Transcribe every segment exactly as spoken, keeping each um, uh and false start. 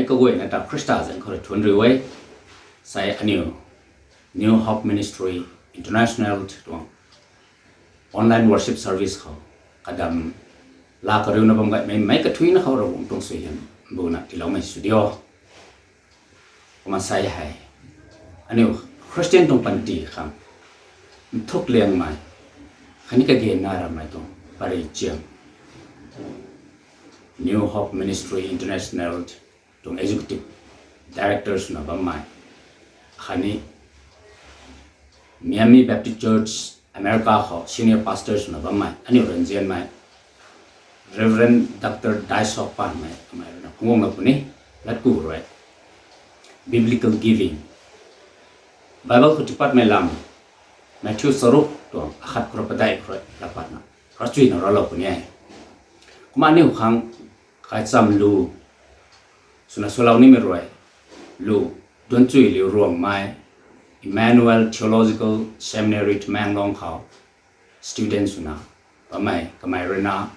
Kaguayna ta Khrista zanc khou rui thuanc riu e. Sai aniu New Hope Ministry International tuang online worship service khou kadam la kariuna bam gaymei meic kathuicna khou Ravguangc tuang suaihiam mbuna tiiloumei sw diu. Kumna sai hei aniu Christian tuang panty khang nthuk liangmei khatni kage na ramei tuang pary chiang New Hope Ministry International tuang Executive Director swna bammei khatni Miami Baptist Church America khou Senior Pastor swna bammei aniu ranzianmei Reverend Doctor Daisok Panmei kamei ruina phungc guanglou puni. Latku rui Biblical Giving, Bible khou tiipatmei lam, Matthew charuk tuang akhat khou rui padeih khou rui lat patna ravchuina raclou puni e. Kumna aniu khang kaicham lu swna swlou nimei rui lu Duanchui Liu Ruangmei, Emmanuel Theological Seminary Tamenglong khou student swna bammei kamei ruina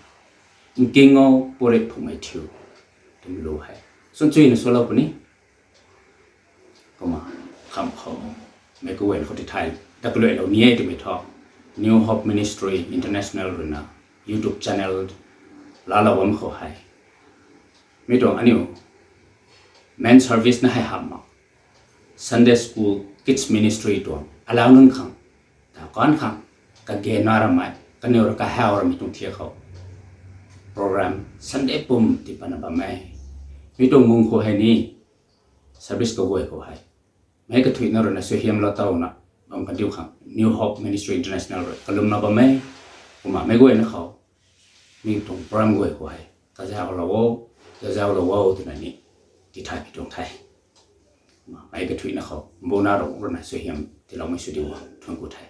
Nkingo Purit Phungmei Thiu twmei lu hei suanchuina swlou puni. Kumna kham khou meic kaguayna khou tithay dat kaluailou ni e twmei thu New Hope Ministry International ruina YouTube channel laalou bam khou hei mi tuang aniu main service na hei hamh mak Sunday School, Kids Ministry tuang alau nunc khang, ta kan khang kage na ramei kaniw rui kahaw ramei tuang thiak khou program Sunday pum tii patna bam e. Mi tuang mung khou hei ni service kaguay khou hei meic kathuicna ruina suaihiamlou tauna bam kandiu khang New Hope Ministry International rui kalumna bam e. Kumna meic guayna khou mi tuang program guay khou hei kazauhlou o, kazauhlou o twna ni tithay pi tuang the. Kumna meic kathuicna khou mbuna Ravguangc ruina suaihiam tiiloumei sw diu, thuanc ku the.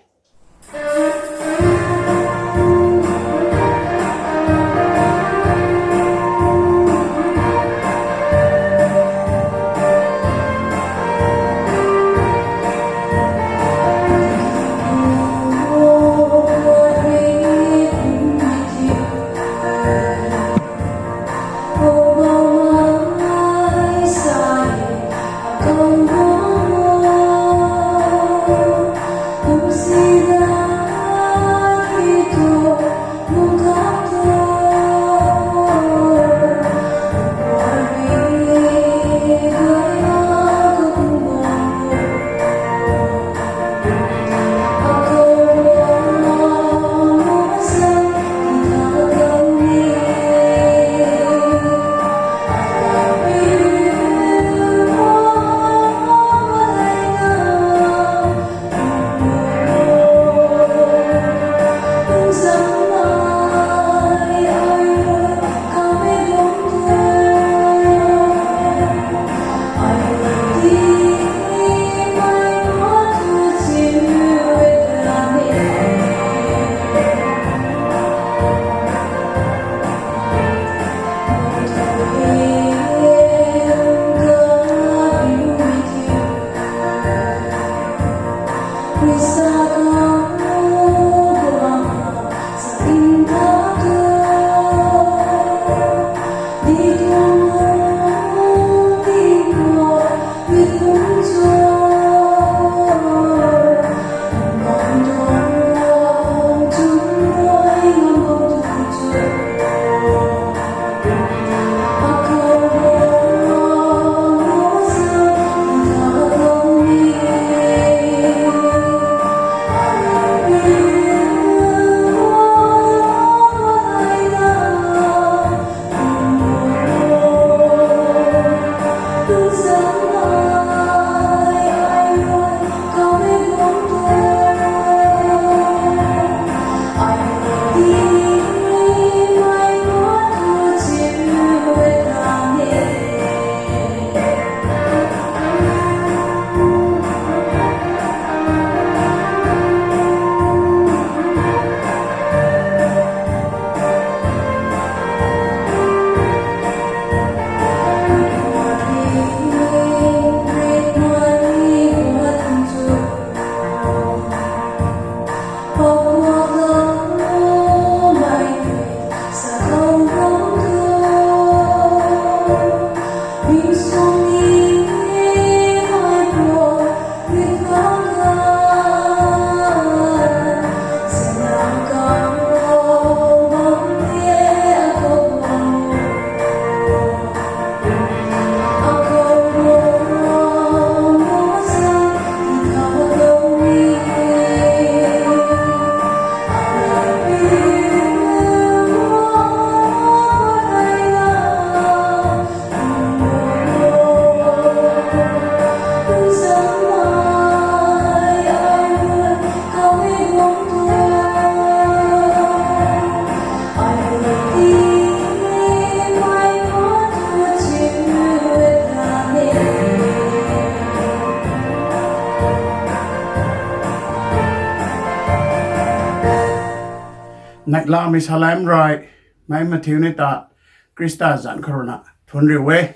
Lamei salam rui, mei mathiu ni ta, Khrista zanc khou rui na thuanc riu e.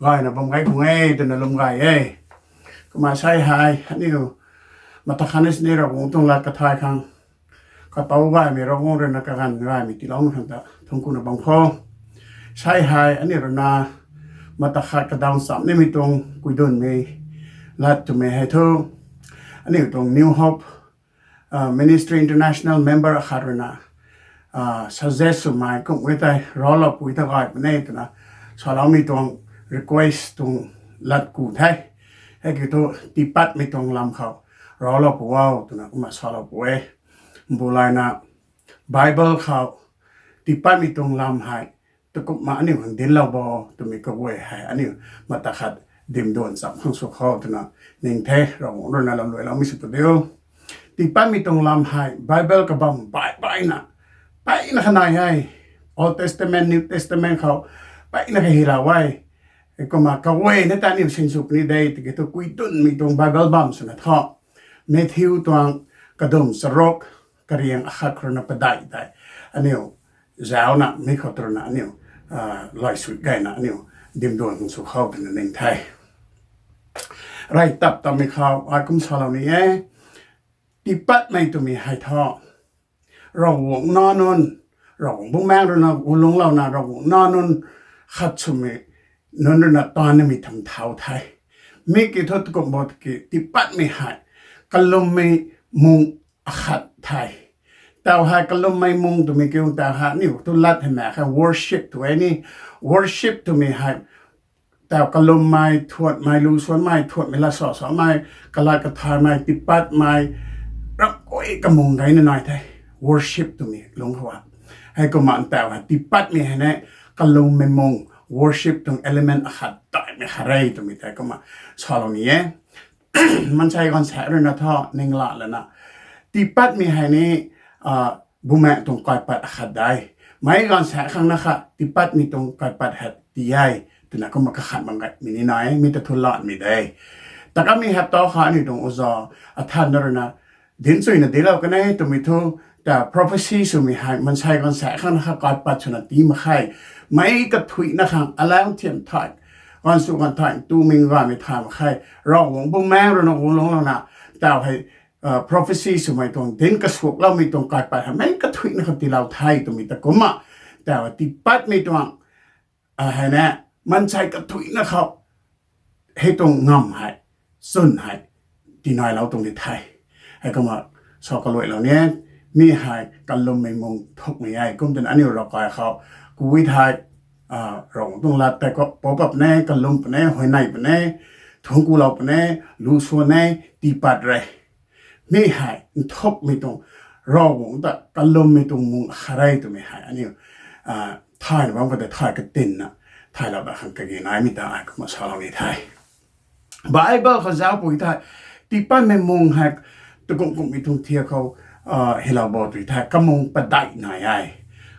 Gayna bam gay khang e twna lwm gay e. Kumna sei hei aniu mata khatni sini Ravguangc tuang lat kathay khang, kapouc gaymei Ravguangc rui na kaganv gaymei tiiloumei khang ta thuanc kuna bam kho. Sei hei aniu rui na mata khat kadaw cham nimei tuang kuidunmei lat twmei hei thu, aniu tuang New Hope Ministry International member akhat rui na suggest swmei kum e tei ravlou pui ta gay puni twna saloumei tuang request tuang lat ku the. Hei kiu thu tiipatmei tuang lam khou ravlou pu o twna kumna salou pu e. Mbu layna Bible khou tiipatmei tuang lam hei takumhna aniu khang dinclou bo twmei kaguay hei aniu mata khat dimduan cham khang sw kho twna ning the. Ravguangc rui na lamluailoumei sw pu diu. Tiipatmei tuang lam hei Bible kabam baih baihna, peyna kha nai e. Old Testament, New Testament khou peyna kha hylou e. Kumna kaguayna ta aniu sinsw puni de tiki thu kuidunmei tuang Bible bam swna thu Matthew tuang kadum charuk, kariang akhat khou rui na padeih tei aniu zauna mi khou tu rui na aniu laisui gayna aniu dimduan khang sw kho twna ning the. Rey tap tammei khou ai kum salou ni e. Tiipatmei twmei hei thu Ravguangc nac nunc, Ravguangc Bumaengh rui na gulungclouna Ravguangc nac nunc khat swmei nunc rui na taan nimei thangc thau the. Mi kiu thu takumh bo tiki tiipatmei hei kalummei mung akhat the. Tau hei kalummei mung twmei kiu tau hei aniu tu lat hei mak khe worship tw e ni. Worship twmei hei tau kalummei, thuanmei, lu suanmei, thuanmei, lat sa samei, kalat kathaymei, tiipatmei, ramh guay kamung gayna nai the. Worship twmei lungc khou a. Heikumna tau hei tiipatmei hei ni kalummei mung, worship tuang element akhat daihmei khat re twmei tei kumna salou ni e. Maansei gaanvsaekc rui na thu ningla lana tiipatmei hei ni Bumaengh tuang kaipat akhat de. Meic gaanvsaekc khang na kha tiipatmei tuang kaipat hei tii e twna kumna kakhat mak gaymei ni nai e, mi ta thu lanmei de. Takamei hapta khou aniu tuang oja athanna rui na dinc chuyna dinclou kan e twmei thu, ta prophecy swmei hei maansei gaanvsaekc khang na kha kaipat swna tii mak khe. Meic kathuicna khang alang thiam thai, gaanvsw gaanv thai, tuming gaymei thay mak khe. Ravguangc Bumaengh rui na gulungclouna tau hei prophecy swmei tuang dinc kasuakloumei tuang kaipat hei meic kathuicna khang tiilou the twmei ta kumna tau hei tiipatmei tuang hei na maansei kathuicna khou hei tuang ngamv hei, chwn hei tiinailou tuang di the. Heikumna sa kaluailou ni e. Mi hei kalummei mung nthukmei e. Kum twna aniu ravkai khou kui thei Ravguangc tuang lat tei khou pou pat puni, kalum puni, huayney puni, thuanc kulou puni, lu suan e, tiipat re. Mi hei nthukmei tuang, Ravguangc ta kalummei tuang mung akhat re twmei hei aniu thayna bam khou tei thay katinna thaylou ta khang kage naimei ta ai kumna salou ni the. Bible khou zauc pui thei tiipatmei mung hei takumh kumhmei tuang thiak khou hylou bo tw thei kamung padeih nai e.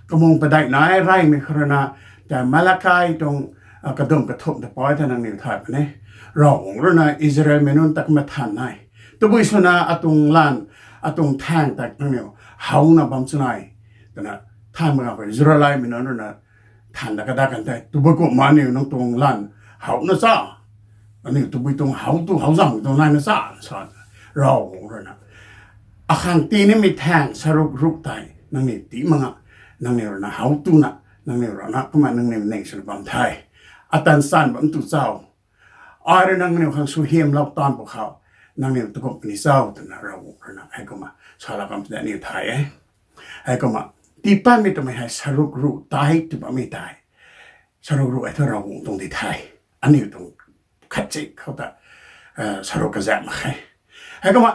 Kamung padeih nai e. Reymei khou rui na ta Malakai tuang kadum kathumh ta pui thei nangniw thay puni, Ravguangc rui na Israelmei nunc ta kumna than e, tabui swna atuang lan, atuang thaeng ta nangniw howna bam chwnei twna than mak ganv khou Israelmei nunc rui na than da kada kan the, tabui kumh mak aniu nang tuang lan howna cha, aniu tabui tuang how tu how zam tuang naina cha sa, Ravguangc rui na akhang tii nimei thaeng saruk ruk tei nangniw tii mak nga, nangniw rui na how tuna, nangniw rui na kumna nangniw ning swna bam the. Atan san bam tu chau, ai rui nangniw khang suaihiamlou taanv pwkhou nangniw takumh puni chau twna Ravguangc rui na heikumna salou kam tei aniw thay e. Heikumna tiipatmei twmei hei saruk ruk tei tw bammei tei, saruk ruk hei thu Ravguangc tuang di the. Aniu tuang khatchik khou ta saruk kazaek mak khe. Heikumna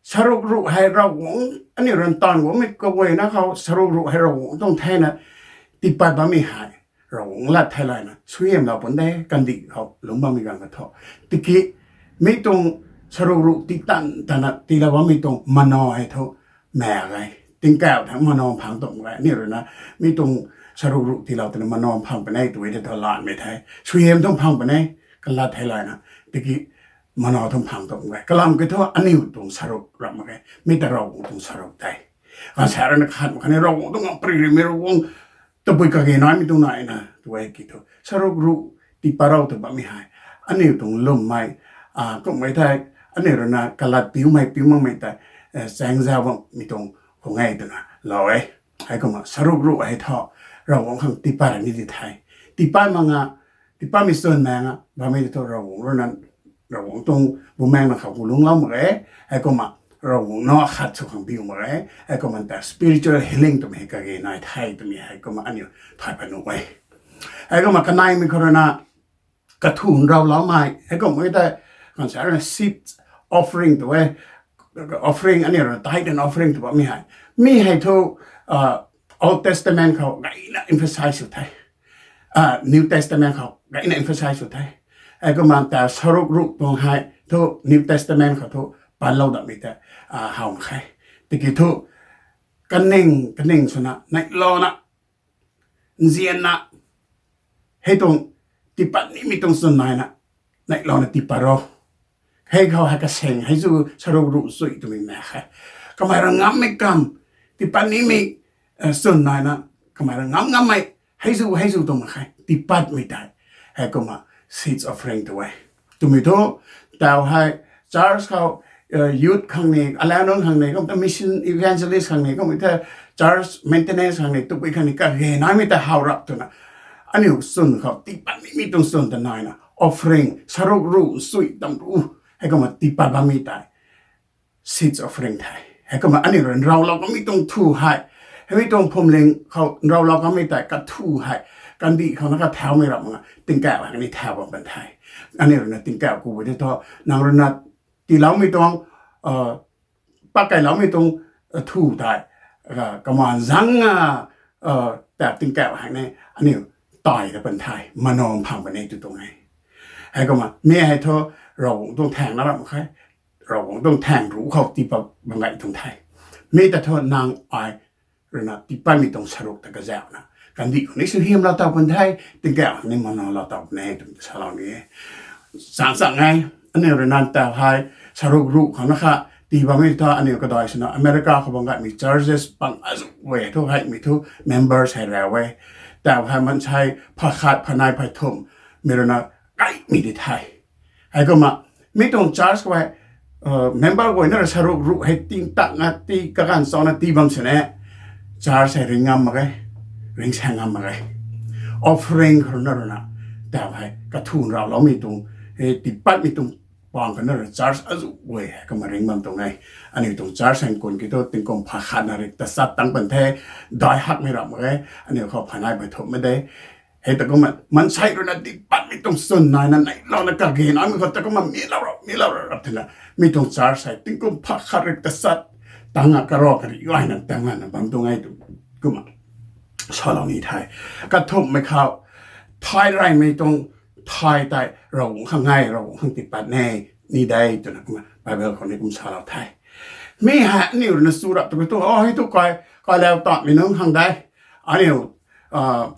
saruk ruk hei Ravguangc aniu rui taanv guangmei kaguayna khou saruk ruk hei Ravguangc tuang thena tiipat bammei hei Ravguangc lat thei layna suaihiamlou pun de, kandih khou lungc bammei ganv kathu. Tiki mi tuang saruk ruk tii tan tana tiilou bammei tuang mana hei thu mak ge. Tingkauh thangc mana phang tum ge. Aniu rui na mi tuang saruk ruk tiilou twna mana phang puni tw e tei thu lanmei the. Suaihiam tuang phang puni, kalat thei layna. Tiki mana tuang phang tum ge. Kalam kiu thu aniu tuang saruk ram mak ge. Mi ta Ravguangc tuang saruk tei Ganv sa rui na khat mak khatni Ravguangc tuang ngam pary rimei Ravguangc tabui kage naimei tuang naina tu e ki thu. Saruk ruh tiipat rou tw bammei hei aniu tuang lwmmei, kummei thei aniu rui na kalat piumei piu makmei tei chaeng zau bammei tuang khou nge twna lou e. Heikumna saruk ruh hei thu Ravguangc khang tiipat ni di the. Tiipat mak nga, tiipatmei chwn mak nga bammei thu Ravguangc rui na, Ravguangc tuang bumaengna khou gu lungclou mak e. Heikumna Ravguangc nac khat sw khang biu mak e. Heikumna ta spiritual healing twmei hei kage nai the twmei heikumna aniu thay pat nuh e. Heikumna kaneimei khou rui na kathu nrauloumei heikumna tei ganv sa rui na seed offering tw e. Offering aniu rui na tithe and offering tw bammei hei, mi hei thu Old Testament khou gayna emphasize sw the. New Testament khou gayna emphasize sw the. Heikumna ta saruk ruh tuang hei thu New Testament khou thu panlou datmei tei how mak khe. Tiki thu kaning kaning swna neihlouna nzianna hei tuang tiipat nimei tuang chwn naina neihlouna tiipat rou. Hei khou hei kaseng hei zu saruk ruh chui twmei mak khe. Kamei rui ngammei kam tiipat nimei chwn naina kamei rui ngam ngammei hei zu hei zu tuang mak khe tiipatmei tei. Heikumna seed offering tw e. Twmei thu tau hei church khou youth khang ni, alau nunc khang ni, kumna mission evangelist khang ni, kumna the church maintenance khang ni, tabui khang ni kage naimei ta how rap twna aniu chwn khou tiipat nimei tuang chwn ta naina offering saruk ruh chui tam ru. Heikumna tiipat bammei tei seed offering the. Heikumna aniu rui nraulou kamei tuang thu hei, heimei tuang phwamling khou nraulou kamei tei kathu hei kandih khou na kathaumei rap mak nga tingkauh hei ni thau bam pan the. Aniu rui na tingkauh ku tei thu nang rui na tiiloumei tuang, pakeiloumei tuang thu tei kamaan zang a, ta tingkauh hei ni aniu tai ta pan the, mano phang pan e tw tuang e. Heikumna mi hei thu Ravguangc tuang thaeng na rap mak khe. Ravguangc tuang thaeng ruh khou tiipat bam gay tuang the. Mi ta thu nang ai rui na tiipatmei tuang saruk ta kazauhna kandih khou ni sw hiamlou taw pan the, tingkauh ni manalou taw pan e twmei ta salou ni e. Chang chang e, aniu rui na tau hei saruk ruh khou na kha tii bammei thu aniu kadai swna America khou bam gaymei churches pang azu e thu heimei thu members hei rau e. Tau hei maansei phay khat phay nai phay thumh mei rui na gaymei di the. Heikumna mi tuang church khou hei member guayna rui saruk ruh hei tingtak na tii kaganv chana tii bam sini church hei ring ngam mak ge, ringsaeng ngam mak ge. Offering khou rui na rui na tau hei kathu nrauloumei tuang, tiipatmei tuang pang khou na rui church azu e heikumna ring bam tuang e. Aniu tuang church hei kun ki thu tingkum phay khat na rik tachat tang pan the, dai hakmei rap mak ge. Aniu khou phay nai phay thumh mei de. Hei ta kumna maansei rui na tiipatmei tuang chwn naina neihlouna kage naimei khou ta kumna milou rap, milou rap rap thena mi tuang church hei tingkum phay khat rik tachat tang a karo kari gayna tang ana bam tuang e tw kumna salou ni the. Kathumhmei khou thay reymei tuang thay tei Ravguangc khang e, Ravguangc khang tiipat ne, ni de twna kumna Bible khou ni kum salou the. Mi hei aniu rui na chu rap twmei tu o hei tu kai, kailau tatmei nunc khang de. Aniu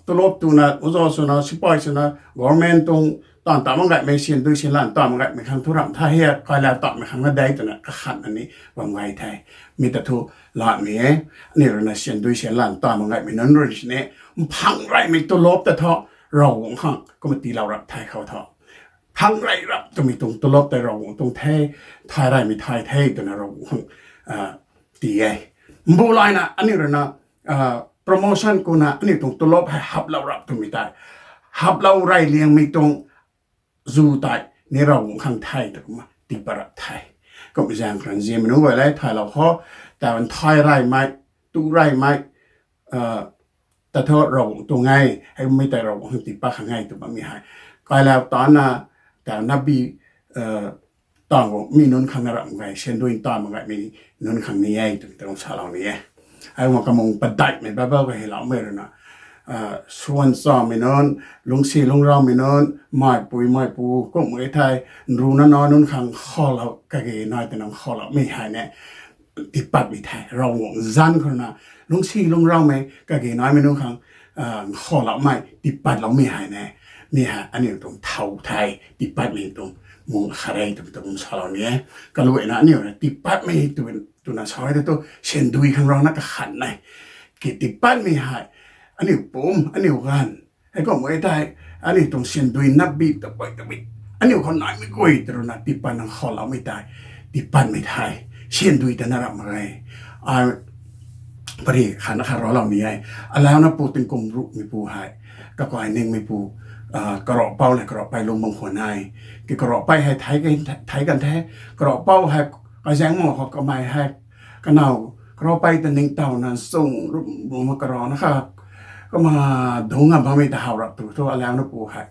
tulop tuna, uza swna, sipai swna, government tuang taanv ta mak gaymei, syan dui syan lan ta mak gaymei khang thu ramh tha hei, kailau tatmei khang na de twna kakhatna ni bam gay the. Mi ta thu latmei e, aniu rui na syan dui syan lan ta mak gaymei nunc rui sini mphang reymei tulop ta thu Ravguangc khang kumna tiilou rap the khou thu. Phang rey rap twmei tuang tulop tei Ravguangc tuang the, thay reymei thay the twna Ravguangc khang tii e. Mbu layna aniu rui na promotion kuna aniu tuang tulop hei haplou rap twmei tei, haplou rey liangmei tuang zu tei ni Ravguangc khang the tw kumna tiipat rap the. Kumna zaeng khou nzianmei nunc guay le thaylou kho, tau nthai reymei, tu reymei ta thu Ravguangc tuang e, heimei tei Ravguangc khang tiipat khang e tw bammei hei, kailau tana, tau nabi tang guangmei nunc khang na ramh gay, syan dui ta mak gaymei nunc khang ni e twmei ta salou ni e. Heikumna kamung padeihmei Bible khou hyloumei rui na, suan chamei nunc, lungcsi lungcraumei nunc, meipui meipu, kumhmei thei, nruna na nunc khang khalou kage nai twna khaloumei hei ni tiipatmei the. Ravguangc zanc khou rui na lungcsi lungcraumei kage naimei nunc khang khaloumei tiipatloumei hei ni, mi hei aniu tuang thow the, tiipatmei tuang mung khat e twmei ta kum salou ni e. Kaluaina aniu rui tiipatmei tw twna sa e tu, syndui khang rana kakhan e. Ki tiipatmei hei, aniu pum, aniu ganv, heikumhmei tei, aniu tuang syndui napbi tabui tabui, aniu khou naimei guay tw rui na tiipat nang khouloumei tei, tiipatmei the, syndui ta na ram mak e. Ai, pari khat na khat raclou ni e. Alauna pu tingkum ruhmeipu hei, kakai ningmeipu, ah, karavpou le karavpei lung bam khwan e. Ki karavpei hei thei kan, thei kan the, karavpou hei, kazaeng ma khou kamei hei, kanow, karavpei ta ningtowna chung rum rum karana kha, kumna dungc a bammei ta how rap tu thu alauna pu hei,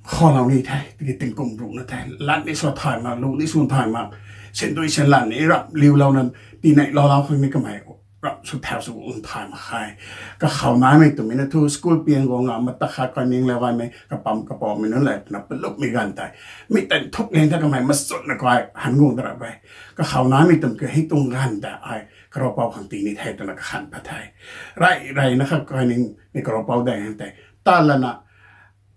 khoulou ni the, tiki tingkum ruhna the, lat ni sw thay mak, lu ni sw thay mak, syndui syan lat ni rap liulouna, tiinei loulou khang ni kamei rap sw thau sw thay mak khe. Kakhou naimei twmei na thu school piang guang a, mata khat kai ning le gaymei, kapam kapoumei nunc le twna palupmei ganv tei, mi tan thuk ning the kamei machutna kai han guang da rap e. Kakhou naimei twmei ki hei tuang ganv ta ai karavpou khang tii ni the twna kakhan pat the. Rey reyna kha kai ningmei karavpou daeng hang tei, ta lana,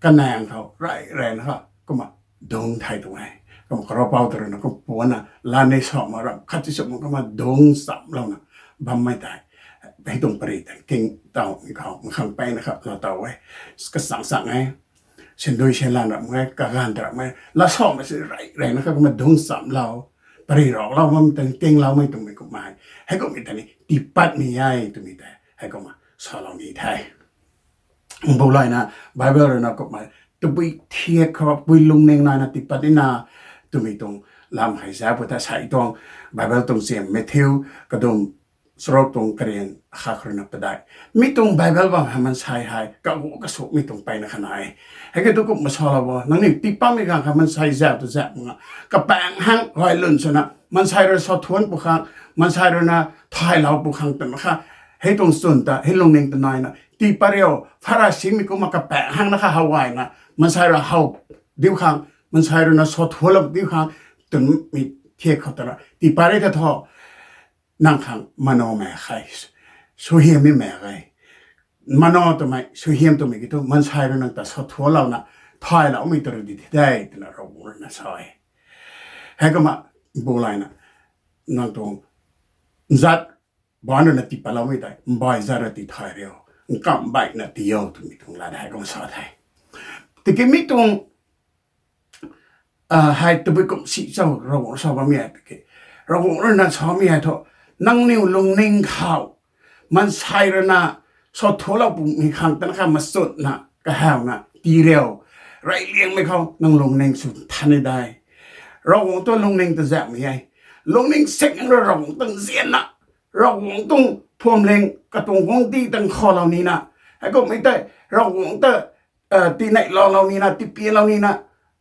kanaeng khou rey reyna kha kumna dungc thei tuang e. Kumna karavpou ta rui na kum puanna lani sa mak ram khat ti sa mak kumna dungc chamlouna bammei tei, hei tuang pari tei king taw ni khou makhang peyna kha lou taw e. Kachang chang e. Syndui syan lat rap mak e, kaganv ta rap mak e, lat sa mak si rey reyna kha kumna dungc chamlou, pari raclou bammei tei kingloumei twmei kumhmei, heikumhmei tei ni tiipatmei e twmei tei heikumna salou ni the. Mbu layna, Bible rui na kumhmei, tabui thiak khou pui lungning naina tiipat nina twmei tuang lam hei zauc pw the. Sei tuang Bible tuang chiam Matthew kadum charuk tuang karian khat rui na padeih, mi tuang Bible bam hei maansei hei kagu kasumei tuang peyna kha nai e. Hei ki tu kumna salou bo, nangniw tiipatmei ganv kha maansei zauc tu zauc mak nga, kapaeng hang gay lun swna maansei rui sa thuanc pw khang, maansei rui na thaylou pw khang twna kha, hei tuang chwn ta hei lungning ta naina tiipat riu, Pharisimei kumna kapaeng hang na kha how gayna maansei rui how diu khang, maansei rui na sa thuanclou diu khang twmei thiak khou ta na tiipat ri ta thu, nang khang mano mak khe, suaihiam ni mak e. Mano twmei, suaihiam twmei ki thu maansei rui nang ta sa thuanclouna thayloumei ta rui di the de twna Ravguangc rui na sa e. Heikumna mbu layna, nang tuang zat baanc rui na tiipatloumei tei mbai zat rui tii thay riu, nkamh baihna tii o twmei tuang lat hei kumna sa the. Tiki mi tuang hei tabui kum si cho Ravguangc sa bammei hei tiki, Ravguangc rui na samei hei thu, nangniw lungning khou maansei rui na sa thuanclou pwmei khang twna kha machutna kahawna tii riu, reyliangmei khou nang lungning sw than ni de. Ravguangc tu lungning ta zauhmei e. Lungning sing rui Ravguangc tuang nzianna, Ravguangc tuang phuamling katuang guangcdic tang khoulou nina, heikumhmei tei Ravguangc ta tiinei loulou nina, tiipianlou nina,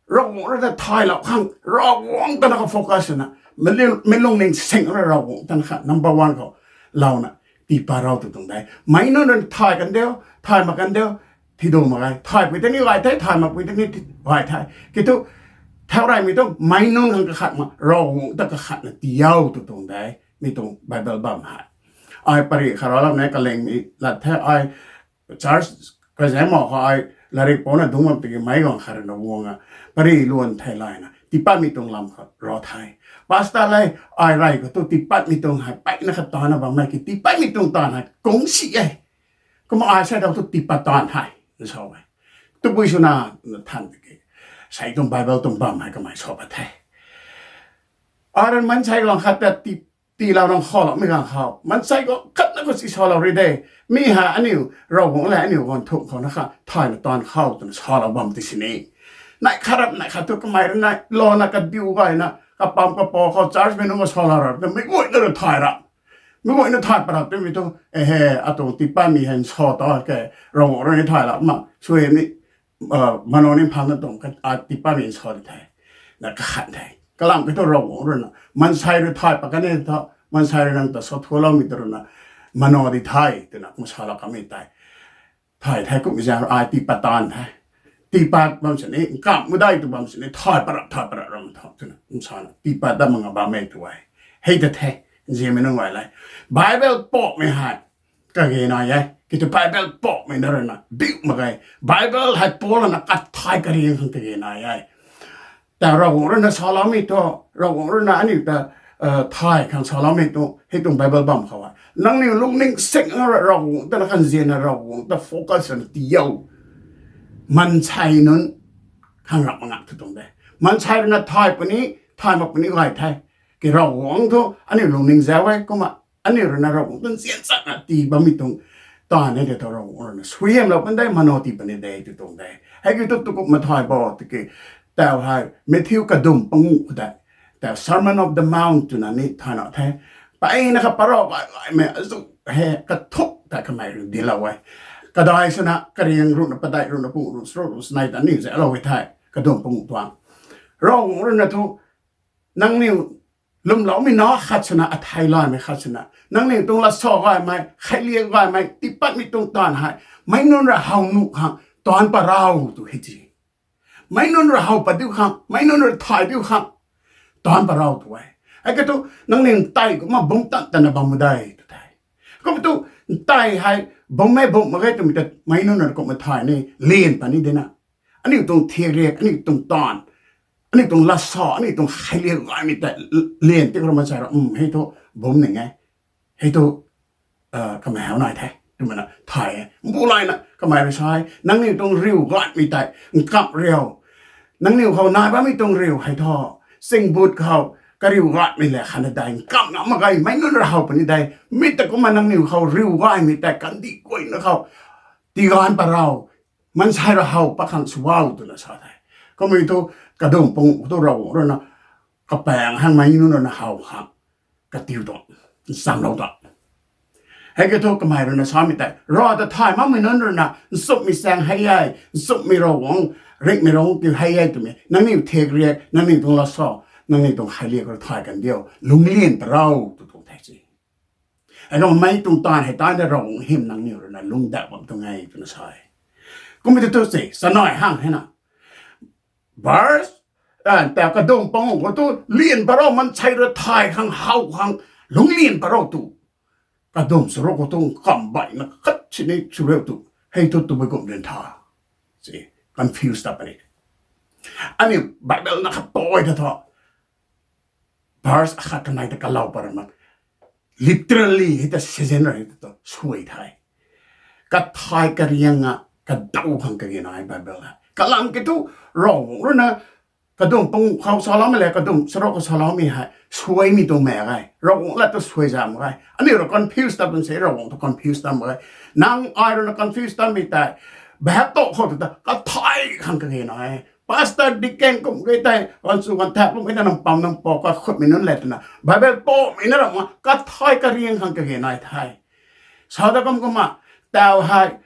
Ravguangc rui ta thaylou khang Ravguangc ta na kha focus swna, mei lungning sing rui Ravguangc ta na kha number one khou louna tiipat riu tw tuang de. Meic nunc rui thay kan diu, thay mak kan diu, thi du mak ge. Thaypui tei ni gay the, thay makpui tei ni gay the. Ki thu, thau reymei tu meic nunc khang kakhat mak, Ravguangc ta kakhatna tii o tw tuang de. Mi tuang Bible bam hei, ai pari khat raclou ni kalingmei lat the ai, church kazaeng ma khou ai latrik pouna dungc bam tiki meic guang khat rui na guang a, pari luan thei layna tiipatmei tuang lam khat rac the. Pastor le, ai rey khou tu tiipatmei tuang hei peyna kha taanv na bammei ki, tiipatmei tuang taanv hei kung si e. Kumna ai sa dau tu tiipat taanv the, na sa e. Tabui swna, na than tiki, sei tuang Bible tuang bam hei kamei sa pat the. Ai rui maansei guang khat ta tii, tiilou nang khouloumei ganv khou maansei guang khat na khou si salou ri de. Mi hei aniu Ravguangc le aniu guang thumh khou na kha thayna taanv khou twna salou bam ti sini. Neih khat rap neih khat thu kamei rui na louna kadiu gayna kapam kapou khou church mei nunc khou salou rap twmei guayna rui thay rap. Mei guayna thay pat rap twmei thu, ehe, atuang tiipatmei hei nsa ta ke, Ravguangc rui ni thay rap ma, sui ni, mano ni phang na tuang, a, tiipatmei nsa di the, na kakhan the. Kalam ki thu Ravguangc rui na maansei rui thay pat kan e thu, maansei rui nang ta sa thuancloumei ta rui na mano di the twna kumna salou kamei tei thay the. Kumhmei zaeng ai tiipat taanv the. Tiipat bam sini, nkamh mudai tu bam sini, thay pat rap, thay pat rap ram tho twna kumna sana tiipat dat mak nga bammei tu e. Hei ta the, nzianmei nunc gay le. Bible pumei hei kage nai e. Ki thu Bible pumei na rui na biu mak ge. Bible hei Paul na kathay kariang khang kage nai e. Ta Ravguangc rui na saloumei thu, Ravguangc rui na aniu ta thay khang saloumei tu hei tuang Bible bam khou e. Nangniw lungning sing ra Ravguangc ta na khanzianna Ravguangc ta focus na tii o. Mansei nunc khang rap ma ngak tu tuang de. Mansei rui na thay puni, thay mak puni gay the. Ki Ravguangc thu aniu lungning zau e kumna aniu rui na Ravguangc tuang zian chatna tii bammei tuang taanv e de thu Ravguangc rui na suaihiamlou pun de, mano tii puni de tu tuang de. Hei ki tu tukumh mathay bo tiki, tau hei Matthew kadum panguh khou tei, tau Sermon of the Mount twna ni thayna the. Peyna kha parou gay gaymei azu he kathuk tei kamei rui dilou e. Kadai swna kariang ruhna, padeih ruhna, pung ruhna, sruk ruhna, snei ta ni zaklou e the. Kadum panguh tuang Ravguangc rui na thu nangniw lwmloumei na khat swna, athei laymei khat swna, nangniw tuang lat sa gaymei, kheiliak gaymei, tiipatmei tuang taanv hei meic nunc rui how nuh khang taanc parou tu hei ti. Meic nunc rui how pat diu khang, meic nunc rui thay diu khang taanc parou tu e. Hei ki tu nangniw ntei kumna bumtan tana bam de tu the. Kumna tu ntei hei bum e bum mak ge twmei ta meic nunc rui kumna thay ni lyan pat ni dina. Aniu tuang thiak riak, aniu tuang taanv, aniu tuang lat sa, aniu tuang kheiliak gaymei tei lyan ti khou rui mansei rui, hei thu bum ning e, hei thu kamei how nai the twmei na thay e. Mbu layna kamei rui sa e, nangniw tuang riu gaymei tei nkamh riu, nangniw khou nai bammei tuang riu hei thu, singbut khou kariu gaymei le khatna dei nkamh ngam mak ge, meic nunc rui how puni de. Mi ta kumna nangniw khou riu gaymei tei kandih guayna khou tiiganv parou, mansei rui how pat khang sw o twna sa the. Kumna thu kadum panguh khou tu Ravguangc rui na kapaeng hangmei nunc rui na how khang katiu tuang, nchamlou tuang. Hei ki thu kamei rui na samei tei, Rav ta thay makmei nunc rui na nchumhmei chaeng hei e, nchumhmei Ravguangc, ringhmei Ravguangc kiu hei e twmei, nangniw thiak riak, nangniw tuang lat sa, nangniw tuang kheiliak rui thay kan diu, lungclyan parou tu tuang the si. Hei kumna meic tuang taanv hei tana Ravguangc hym nangniw rui na lungcdauh bam tuang e twna sa e. Kumna tu tu si chanei hang hei na verse, tau kadum panguh khou tu lyan parou, mansei rui thay khang how khang lungclyan parou tu, kadum charuk khou tu kambeina khat sini sw riu tu, hei thu tabui kum rin tha, si, confuse ta puni. Aniu Bible na khat pui ta thu verse akhat kanei ta kalau pat ra mak, literally hei ta season ra hei ta suai the. Kathay kariang a kadaw khang kage nai Bible hei. Kalam ki thu Ravguangc rui na kadum panguh khou saloumei le kadum charuk khou saloumei hei suaimei tuang mak ge. Ravguangc lat tu suai zam mak ge. Aniu rui confuse ta bam se, Ravguangc tu confuse ta mak ge. Nang ai rui na confuse tamei tei, Bible khou tu ta kathay khang kage nai e. Pastor, deacon kum ge tei, ganchu ganthak kum ge tei, nang pam nang pou kakhutmei nunc le twna Bible poumei na ram ma kathay kariang khang kage nai the. Sa da kum kumna, tau hei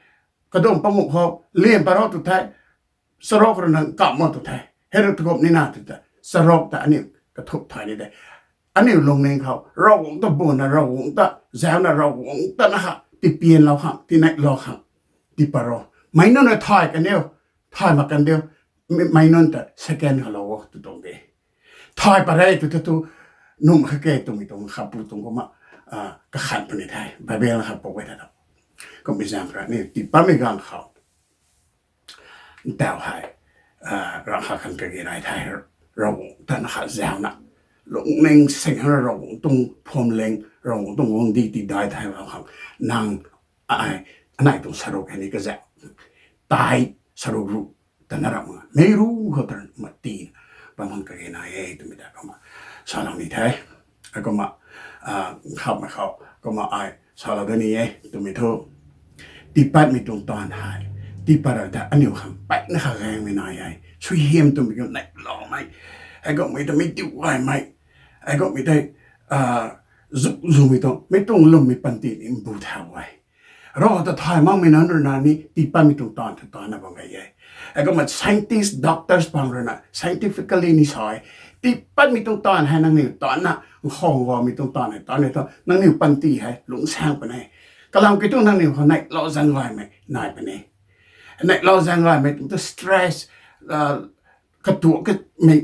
kadum panguh khou lyan parou tu the, charuk rui na nkamh mak tu the. Hei rui tu kum ni na tu ta, charuk ta aniu kathuk thay ni de. Aniu lungning khou Ravguangc ta buna, Ravguangc ta zauna, Ravguangc ta na kha tipianlou khang, tiineihlou khang tii parou. Meic nunc rui thay kan diu, thay mak kan diu, meic nunc ta second khalou o tu tuang de. Thay pat re tu ta tu, num kha ke twmei tuang kha pu tuang kumna kakhan puni the, Bible kha pou e ta tu. Kum example ni tiipatmei ganv khou ntau hei rang kha khang kage nai the, Ravguangc ta na kha zauna, lungning sing hana Ravguangc tuang phwamling, Ravguangc tuang guangcdic tiidai the bam khang, nang ai, anei tuang charuk hei ni kazauh, tai charuk ruh ta na ram ma, meic ruh khou ta ram ma tina bam khang kage nai e twmei ta kumna salou ni the. Kumna khammei khou kumna ai salou da ni e twmei thu, tiipatmei tuang taanv hei tiipat ra ta aniu khang peyna kha gaengmei nai e. Suaihiam twmei kiu neihloumei, hei kumhmei ta mei tiu gaymei, hei kumhmei tei zuk zumei tuang, mei tuang lwmmei panty ni mbu thau e. Rav ta thay makmei nunc rui na ni tiipatmei tuang taanv thu taanna bam gay e. Hei kumna scientist, doctors pang rui na scientifically ni sa e, tiipatmei tuang taanv hei nangniw taanna, nkhang gaymei tuang taanv hei taanna thu nangniw panty hei lungcsaeng puni. Kalam kiu thu nangniw khou neihlou zaeng gaymei nai puni. Neihlou zaeng gaymei tuang ta stress, katuak kamei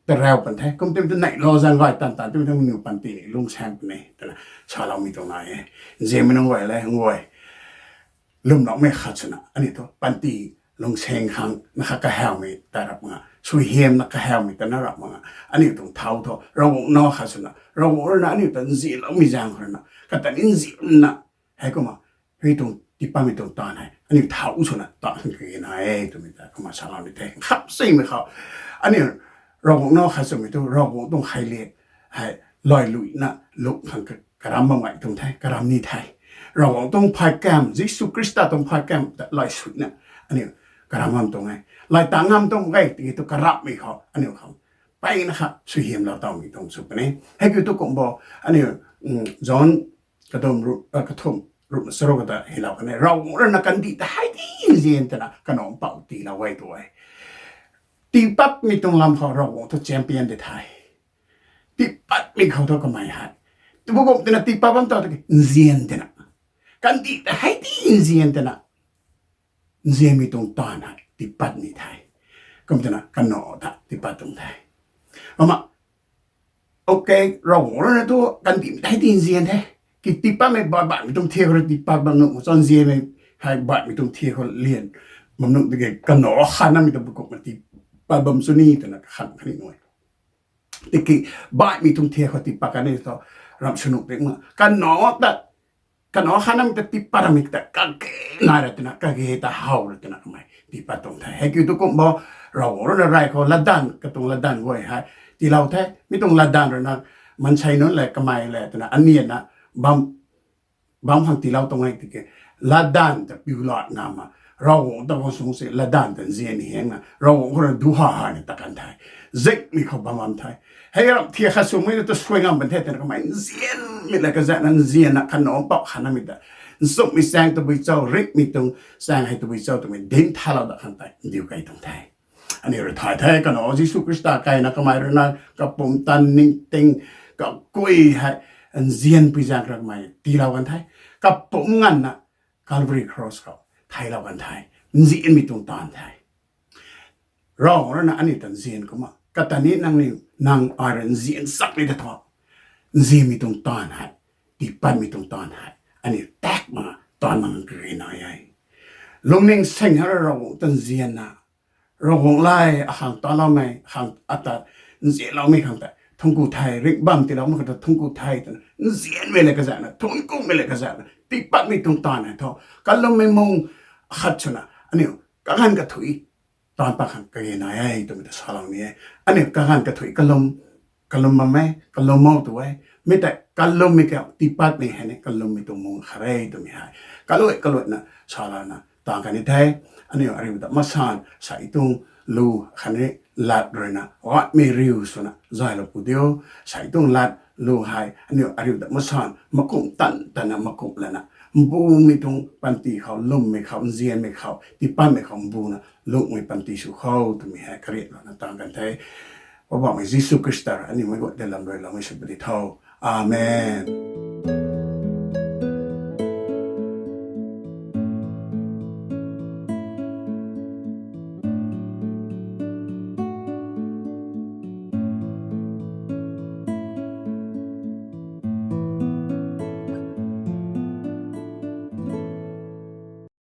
ta rau pan the. Kum timei tu neihlou zaeng gay tan tan timei tu nangniw panty ni lungcsaeng puni twna saloumei tuang nai e. Nzianmei nunc guay le, nguay, lwmloumei khat swna aniu thu panty lungcsaeng khang na kha kahawmei ta rap nga suaihiamna kahawmei ta na rap mak a. Aniu tuang thau thu Ravguangc nac khat swna, Ravguangc rui na aniu ta nzianloumei zaeng khou rui na, kata ni nzianna, heikumna, hei tuang tiipatmei tuang taanv hei aniu thau swna ta kage na e twmei ta kumna salou ni the. Khap simei khou, aniu Ravguangc nac khat swmei thu Ravguangc tuang khailiak hei lailuina luk khang karam bam gay tuang the, karam ni the. Ravguangc tuang phay kam, Jisu Khrista tuang phay kam ta lay suina aniu karam bam tuang e. Lay ta ngam tuang e tiki thu karapmei khou aniu khang mpeyna kha suaihiamlou tawmei tuang sw puni. Heikiu thu kum bo, aniu John kathumh ruhna charuk ta hylou kan e, Ravguangc rui na kandih ta hei ti nzian twna kanac mpouh tiilou e tu e. Tiipatmei tuang lam khou Ravguangc thu champion de the. Tiipatmei khou thu kamei hei, tabui kum twna tiipat bam taw tiki nzian twna, kandih ta hei ti nzian twna, nzianmei tuang taanv hei tiipatmei the. Kum twna kanac ta tiipat tuang the. Kumna, okay, Ravguangc rui na thu kandihmei ta hei ti nzian the, ki tiipatmei baihmei tuang thiak khou rui tiipat bam nuh cho, nzianmei hei baihmei tuang thiak khou lian bam nuh tiki kanac khanamei ta bukukna tiipat bam sw ni twna kakhan khatni nuh e. Tiki baihmei tuang thiak khou tiipat kan ni thu ramh sw nuh ping ma, kanac ta, kanac khanamei ta tiipat ramei ta kage nai ra twna, kage ta how ra twna kamei tiipat tuang the. Heikiu thu kum bo, Ravguangc rui na rey khou latdanv, katuang latdanv guay hei tiilou the. Mi tuang latdanv rui na maansei nunc le kamei le twna anianna bam, bam khang tiilou tuang e tiki, latdanv ta piu lat ngam ma, Ravguangc ta khou sung si latdanv ta nzian ni hengna Ravguangc khou rui duha hana ta kan the. Zikmei khou bam bam the. Hei ramh thiak khat swmei ta suai ngam ban the twna kamei nzianmei le kazakna nzianna kanac mpouh khanamei ta, nchumhmei chaeng tabui cho, ringhmei tuang chaeng hei tabui cho twmei dinc thalou dat khang tei ndiu key tuang the. Aniu rui thay the, kanac Jisu Khrista keyna kamei rui na kapumtan ningting kakui hei nzianpui zaeng rui kamei tiilou kan the. Kapumc nganvna Calvary Cross khou theilou kan the. Nzianmei tuang taanv the. Ravguangc rui na aniu ta nzian kumna, kata ni nangniw, nang ai rui nzian chakmei ta thu, nzianmei tuang taanv hei, tiipatmei tuang taanv hei aniu tak mak, taanv mak kage nai e. Lungning seng hei rui Ravguangc ta nzianna, Ravguangc lay akhang taloumei khang ata nzianloumei khang tei thungc ku the, ringh bam tiiloumei khang ta thungc ku the twna nzianmei le kazakna, thuanc kumhmei le kazakna tiipatmei tuang taanv hei thu, kalummei mung khat swna aniu kaganv kathuic taanv pat khang kage nai e twmei ta salou ni e. Aniu kaganv kathuic kalum, kalum bam e, kalum mou tu e. Mi tei kalummei ka tiipatmei hei ni kalummei tuang mung khat e twmei hei kaluai kaluaina salouna taanv kan ni the. Aniu ariu ta masan sei tuang lu khatni lat rui na gatmei riu swna zaylou pu diu. Sei tuang lat lu hei aniu ariu ta masan makumh tan tana makumh lana, mbumei tuang panty khou, lwmmei khou, nzianmei khou, tiipatmei khou mbuna lungmei panty sw khou twmei hei kariaklouna taanv kan the. Poubauhmei Jisu Khrista rui aniu meic guay ta lam rui loumei sw puni tho. Amen.